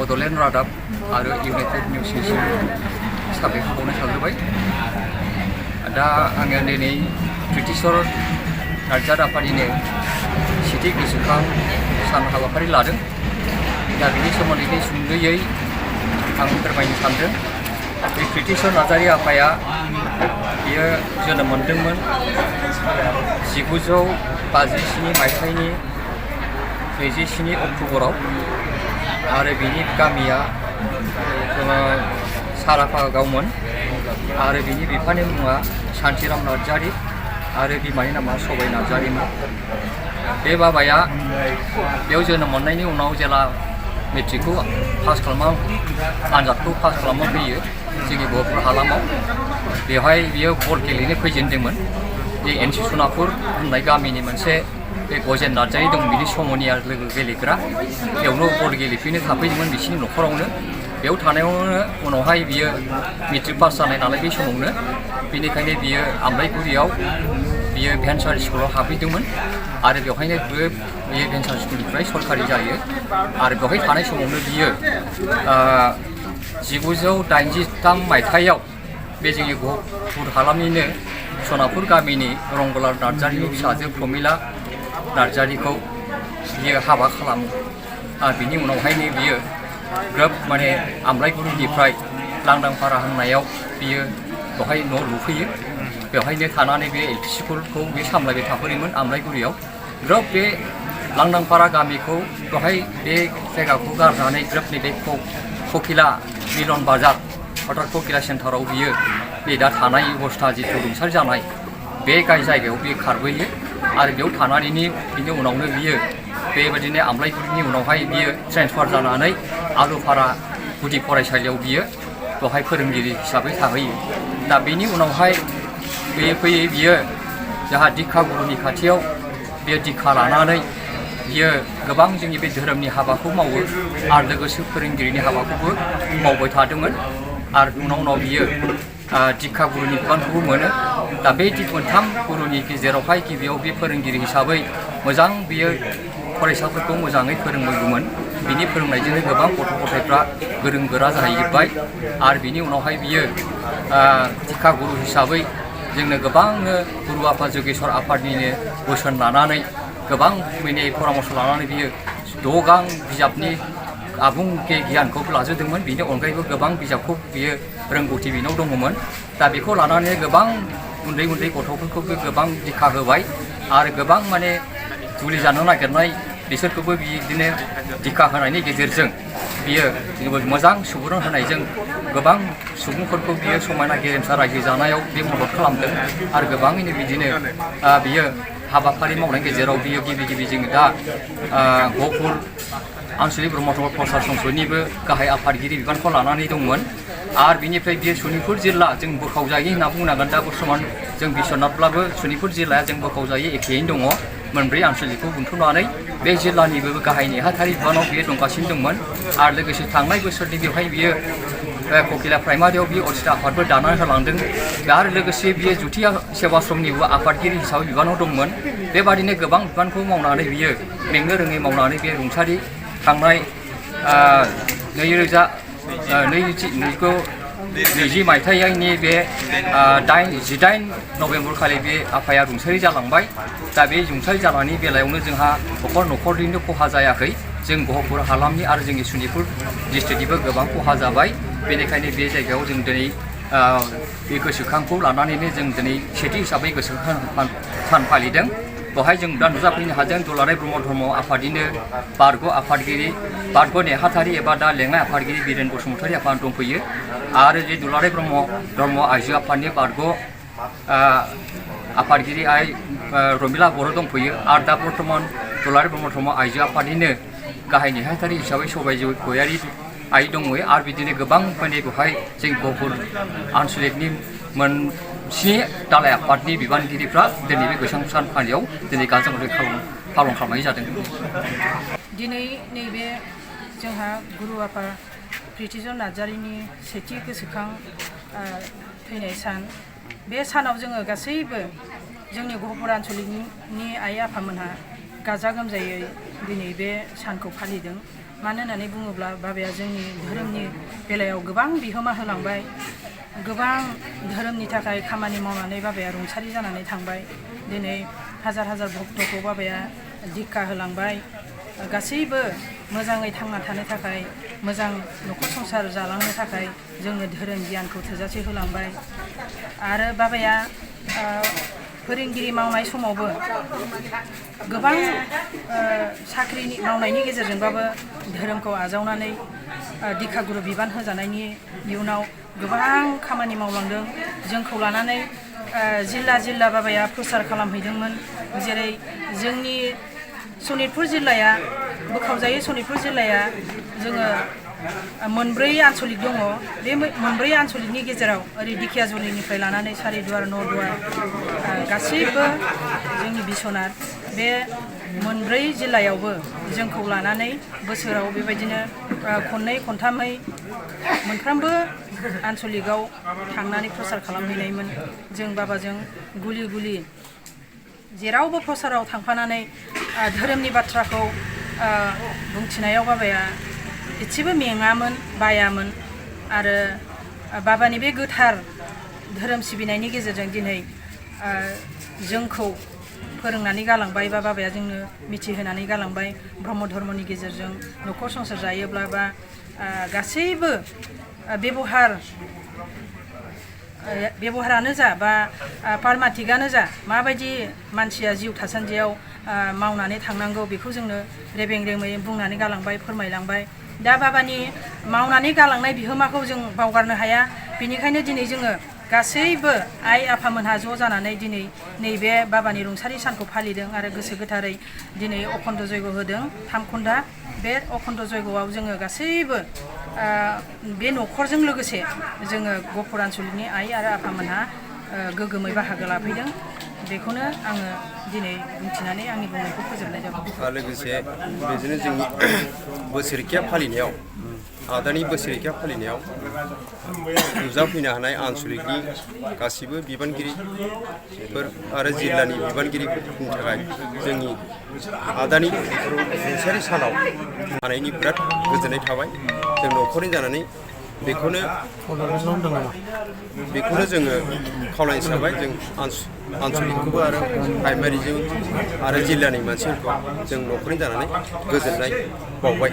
बड'लेण्ड रादाब आरो इउनाइटेड निउसनिसिम साबायखर बावनाय थाग्रोबाय। दा आङो दिनै प्रिटिशर नार्जार आफादनिनो सेथि गोसोखां सान हाबाफारि लादों। दा बिनि सोमोन्दै सुंद'यै आं फोरमायनो सानदों। बे प्रिटिशर नार्जारि आफाया बियो जोनोम मोनदोंमोन 1957 मायथाइनि 27 अक्ट'बराव आरो बिनि गामिया साराफागावमोन आरो बिनि बिफानि मुङा शान्तिराम नार्जारि आरो बिमानि नामा सबाय नार्जारिमोन। बे बाबाया बेयाव जोनोम मोननायनि उनाव जेला मेट्रिकखौ पास आनजादखौ पास खालामना फैयो जोंनि बर'फोर हालामाव। बेवहाय बियो बल गेलेनो फैजेनदोंमोन। जे एनसि सनापुर होननाय गामिनि मोनसे बे गजेन नार्जारि दं, बिनि समनिया लोगो गेलेग्रा। बेयावनो बल गेलेफैनो थाफैदोंमोन बिसिनि न'खरावनो। बेयाव थानायावनो उनावहाय बियो मेट्रिक पास जानाय नालाय बे समावनो, बेनिखायनो बियो आमलाइगुरियाव बियो भेन्सार स्कुलाव हाबहैदोंमोन आरो बेवहायनो बियो भेन्सार स्कुलनिफ्राय सरकारि जायो। आरो बेवहाय थानाय समावनो बियो 1983 मायथाइयाव बे जोंनि गहपुर हालामनिनो सनापुर गामिनि रंगलाल नार्जारिनि फिसाजो प्रमिला नार्जारिखौ बियो हाबा खालामो। आरो बिनि उनावहायनो बियो ग्रोब माने आमलाइगुरिनिफ्राय लांदांफारा होननायाव बियो बेवहाय न' लुफैयो। बेवहायनो थानानै बे एल पि स्कुलखौ बे सामलायबाय थाफैयोमोन आमलाइगुरियाव। ग्रोब बे लांदांफारा गामिखौ बेवहाय बे जायगाखौ गारनानै ग्रोब नैबे ककिला मिलन बाजार अर्थात ककिला सेन्टाराव बियो बे दा थानाय अबस्था जिथु रुंसारि जानाय बे जायगायाव बियो खारबोयो। आरो बेयाव थानानैनि बिनि उनावनो बियो बेबायदिनो आमलाइगुरिनि उनावहाय बियो ट्रेन्सफार जानानै आलुफारा गुदि फरायसालियाव बियो बेवहाय फोरोंगिरि हिसाबै थाहैयो। दा बेनि उनावहाय फैयै फैयै बियो जोंहा दिक्षागुरुनि खाथियाव बियो दिक्षा लानानै बियो गोबां जोंनि बे धोरोमनि हाबाखौ मावो आरो लोगोसे फोरोंगिरिनि हाबाखौबो मावबाय थादोंमोन। आरो उनाव बियो दिक्षागुरुनि बिबानखौबो मोनो। दा बे मोनथाम गुरुनि गेजेरावहाय गिबियाव बे फोरोंगिरि हिसाबै मोजां बियो फरायसाफोरखौ मोजाङै फोरोंबोदोंमोन। बिनि फोरोंनायजोंनो गोबां गथ' गथायफ्रा गोरों गोरा जाहैजोब्बाय। आरो बिनि उनावहाय बियो दिक्षागुरु हिसाबै जोंनो गोबांनो गुरु आफाद जगेश्वर आफादनिनो बोसोन लानानै गोबां माने परामर्श लानानै बियो 6 गां बिजाबनि आबुं गियानखौ लाजोबदोंमोन। बिनि अनगायैबो गोबां बिजाबखौ बियो रोंगौथि बिनाव दङमोन। दा बेखौ लानानै गोबां उन्दै गथ'फोरखौबो गोबां दिक्षा होबाय आरो गोबां माने जुलि जानो नागिरनाय बिसोरखौबो बिदिनो दिक्षा होनायनि गेजेरजों बियो मोजां सुबुरुन होनायजों गोबां सुबुंफोरखौ बियो समायना गेरेमसा रायजो जानायाव बे मदद खालामदों। आरो गोबाङैनो बिदिनो बियो हाबाफारि मावनायनि गेजेराव बियो गिबि जोङो दा गहपुर आन्चलिक ब्रह्म धर्म प्रसार संसदनिबो गाहाय आफादगिरि बिबानखौ लानानै दंमोन। आरो बिनिफ्राय बियो सनितपुर जिल्ला जों बोखावजायो होनना बुंनांगोन। दा बर्थमान जों बिश्वनाथब्लाबो सनितपुर जिल्लाया जों बोखावजायो एखेयैनो दङ। मोनब्रै आन्चलिकखौ बुथुमनानै बे जिल्लानिबो गाहाय नेहाथारि बिबानाव बियो दंगासिनो दंमोन। आरो लोगोसे थांनाय बोसोरनि बेवहाय बियो ककिला प्राइमारियाव बियो अथिथा आफादबो दानानै होलांदों। आरो लोगोसे बियो जुथि सेवाश्रमनिबो आफादगिरि हिसाबै बिबानाव दंमोन। बेबादिनो गोबां बिबानखौ मावनानै बियो मेंनो रोङै मावनानै बे रुंसारि थांनाय 2020 मायथाइनि बे 18 नभेम्बर खालि बे आफाया रुंसारि जालांबाय। दा बे रुंसारि जानायनि बेलायावनो जोंहा न'खरनिनो खहा जायाखै। जों गहपुर हालामनि आरो जोंनि सनितपुर डिस्ट्रिक्टनिबो गोबां खहा जाबाय। बेनिखायनो बे जायगायाव जों दिनै बे गोसोखांखौ लानानैनो जों दिनै सेथि हिसाबै गोसोखां सान फालिदों। बेवहाय जों दा नुजाफैनो हादों दुलाराय ब्रह्म धर्म आफादनिनो बारग' आफादगिरि बारग' नेहाथारि एबा दा लेङाइ आफादगिरि बिरेन बसुमतारी आफा दंफैयो। आरो जे दुलाराय ब्रह्म धर्म आइजो आफादनि बारग' आफादगिरि आइ रमिला बर' दंफैयो। आरो दा बर्थमान दुलाराय ब्रह्म धर्म आइजो आफादनिनो गाहाय नेहाथारि हिसाबै सबायजो गयारि आइ दङ। आरो बिदिनो गोबां माने बेवहाय जों गहपुर आन्चलिकनि 7 दालाय आफादनि बिबानगिरिफ्रा दिनै बे गोसोखां सान फालियाव दिनै गाजा गोमजायै पालन खालामनाय जादों। दिनै नैबे जोंहा गुरु आफा प्रिटिशर नार्जारिनि सेथि गोसोखां थैनाय सान। बे सानाव जोङो गासैबो जोंनि गहपुर आन्चलिकनि आइ आफामोनहा गाजा गोमजायै दिनै बे सानखौ फालिदों। मानो होननानै बुङोब्ला बाबाया जोंनि धोरोमनि बेलायाव गोबां बिहोमा होलांबाय, गोबां धोरोमनि थाखाय खामानि मावनानै बाबाया रुंसारि जानानै थांबाय। दिनै हाजार हाजार भक्तखौ बाबाया दिक्षा होलांबाय, गासैबो मोजाङै थांना थानो थाखाय, मोजां न'खर संसार जालांनो थाखाय जोंनो धोरोम गियानखौ थोजासे होलांबाय। आरो बाबाया फोरोंगिरि मावनाय समावबो गोबां साख्रि मावनायनि गेजेरजोंबाबो धोरोमखौ आजावनानै दिक्षागुरु बिबान होजानायनि इयुनाव गोबां खामानि मावलांदों। जोंखौ लानानै जिल्ला जिल्ला बाबाया प्रसार खालामहैदोंमोन। जेरै जोंनि सनितपुर जिल्लाया बोखावजायै सनितपुर जिल्लाया जोङो मोनब्रै आन्सलिक दङ। बे मोनब्रै आन्सलिकनि गेजेराव ओरै दिखियाजुलिनिफ्राय लानानै सारिदुवार, न'दुवार, गासैबो जोंनि बिस्वनाथ, बे मोनब्रै जिल्लायावबो जोंखौ लानानै बोसोराव बेबायदिनो खननै खनथामै मोनफ्रोमबो आन्सलिकआव थांनानै प्रसार खालामहैनायमोन। जों बाबाजों गुलि गुलि जेरावबो प्रसाराव थांफानानै धोरोमनि बाथ्राखौ बुंथिनायाव बाबाया एसेबो मेङामोन, बायामोन। आरो बाबानि बे गोथार धोरोम सिबिनायनि गेजेरजों दिनै जोंखौ फोरोंनानै गालांबाय, बा बाबाया जोंनो मिथिहोनानै गालांबाय। ब्रह्म धर्मनि गेजेरजों न'खर संसार जायोब्ला बा गासैबो बेबहारानो जा बा पारमाटिकआनो जा माबायदि मानसिया जिउ थासान्दियाव मावनानै थांनांगौ बेखौ जोंनो रेबें रेङै बुंनानै गालांबाय, फोरमायलांबाय। दा बाबानि मावनानै गालांनाय बिहोमाखौ जों बावगारनो हाया। बेनिखायनो दिनै जोङो गासैबो आइ आफामोनहा ज' जानानै दिनै नैबे बाबानि रुंसारि सानखौ फालिदों आरो गोसो गोथारै दिनै अखन्द जयग होदों 3 घन्टा। बे अखन्द जयगआव जोङो गासैबो बे न'खरजों लोगोसे जोङो गहपुर आन्सलिकनि आइ आरो आफामोनहा गोगोमै बाहागो लाफैदों। बेखौनो आङो दिनै बुंथिनानै आंनि बुंनायखौ फोजोबनाय जाबाय। लोगोसे बेजोंनो जोंनि बोसोरखिया फालिनायाव, आदानि बोसोरखिया फालिनायाव नुजाफैनो हानाय आन्सलिकनि गासिबो बिबानगिरिफोर आरो जिल्लानि बिबानगिरिफोरनि थाखाय जोंनि आदानि रुंसारि सानाव थानायनि बिराद गोजोननाय थाबाय। जों न'खरनि जानानै बेखौनो जोङो खावलायनो सानबाय। जों आन्सलिकखौबो आरो प्राइमारिजों आरो जिल्लानि मानसिफोरखौ जों न'खरनि जानानै गोजोननाय बावबाय।